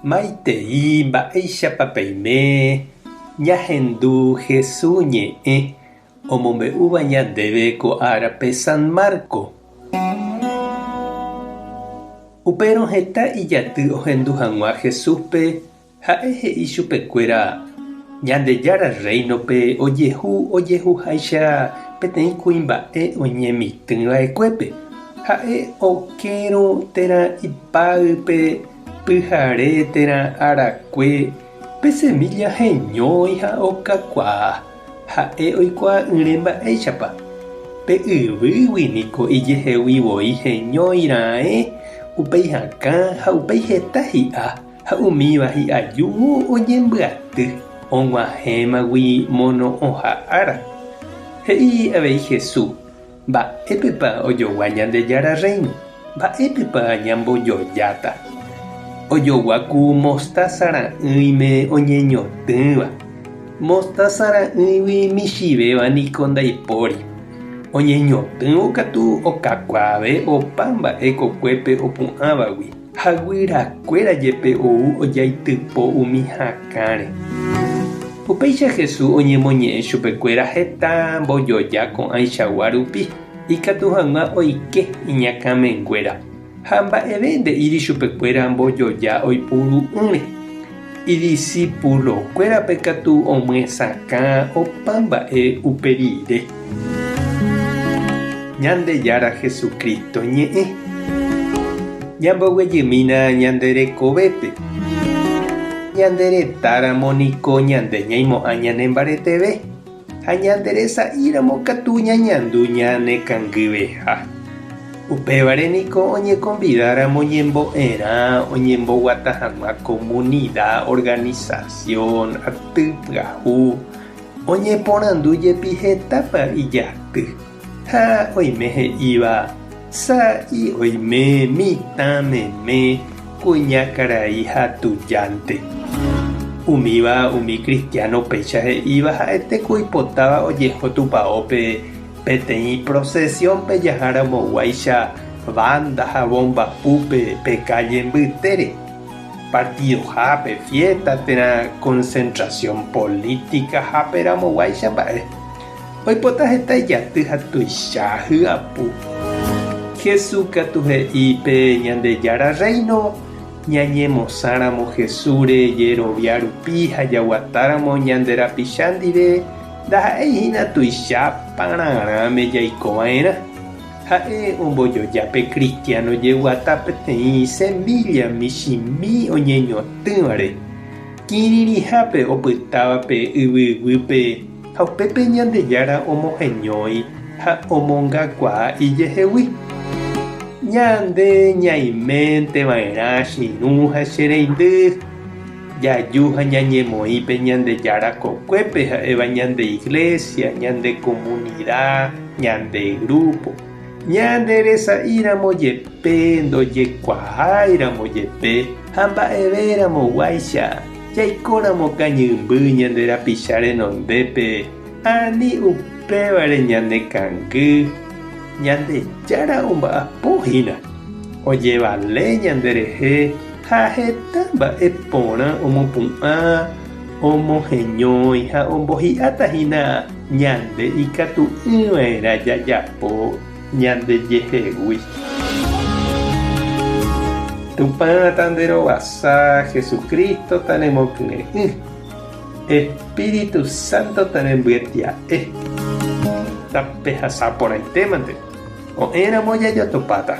Maitei mba'éichapa peime ñahendu Hesu ñe'ẽ omombe'úva ñandéve ko árape San Marco. Upérõ heta ijaty ohendu hag̃ua Jesúspe, ha'e he'i chupekuéra, Ñandejára Rréinope ojehu ojehuháicha peteĩ kuimba'e oñemitỹ va'ekuépe, ha'e okérõ térã ipáype pyhare térã arakue pe semílla heñói ha okakuaa. Ha'e oikuaa'ỹre mba'éichapa. Pe yvýgui niko ijehegui voi heñói raẽ, upéi hakã ha upéi heta hi'a, ha umíva hi'ajúvo oñembyaty, og̃uahẽmagui mono'õha ára. He'i avei Jesús, Mba'épepa ojogua Ñandejára Rréino? Mba'épepa ñambojojáta? Ojogua ku mostása ra'ỹime oñeñotỹva. Mostása ra'ỹigui michĩvéva niko ndaipóri. Oñeñotỹvo katu okakuaave opa mba'e kokuépe opu'ãvagui, ha guyrakuéra jepe ou ojaitypo umi hakãre. Upéicha Jesús oñemoñe'ẽ chupekuéra heta mbojoja ko'ãichagua rupi, ikatu hag̃ua oike iñakãmenguéra, ha mba'eve nde'íri chupekuéra mbojoja oipuru'ỹre. Idisipulokuérape katu omyesakã opa mba'e upe rire. Ñandejára Jesucristo ñe'ẽ. Ñamboguejymína ñande rekovépe. Ñande retáramo niko ñande ñaimo'ã ñanembareteve, ha ñande resa'íramo katu ñañandu ñanekangyveha. Upévare niko oñekonvidáramo ñembo'erã oñemboguata hag̃ua komunida, organisasión, aty pyahu, oñeporandu jepi hetápa ijaty. Ha oime he'íva, Sa'i oime mitã meme kuña karai ha tujánte. Umíva umi kristiáno péicha he'íva ha'ete ku oipotáva ojeho tupaópe peteĩ prosesiónpe jaharamoguáicha banda ha bomba púpe pe kálle mbytére, partidohápe, fiésta térã konsentrasión polítikahápe ramoguáicha mba'e. Oipota heta ijaty ha tuicha hyapu. Jesús katu he'i pe Ñandejára Rréino ñañemosãramo Jesúsre jerovia rupi ha jaguatáramo ñande rapicha ndive ndaha'éi hína tuicha pararãme jaiko va'erã. Ha'e ombojoja pe kristiáno jeguata peteĩ semílla michĩmi oñeñotỹvare, kirirĩhápe opytáva pe yvy guýpe. Ha upépe Ñandejára omoheñói ha omongakuaa ijehegui. Ñande ñaiménte va'erã che irũ ha che reindy, jaju ha ñañemoĩ pe Ñandejára kokuépe ha'éva ñande iglesia, ñande komunida, ñande grúpo. Ñande resa'íramo jepe, ndojekuaáiramo jepe ha mba'evéramo guáicha, Jaikóramo kañymby ñande rapicha renondépe, ani upévare ñane kangy, Ñandejára omba'apo hína, ojevale ñanderehe ha heta mba'e porã omopu'ã, omoheñói ha ombohi'áta hína ñande ikatu'ỹva'erã jajapo ñandejehegui. Tupã tanderovasa, Jesucristo tanemokyre'ỹ, Espíritu Santo tanembyetia'e. Tapehasa porãitémante, ko'ẽramo jajotopáta.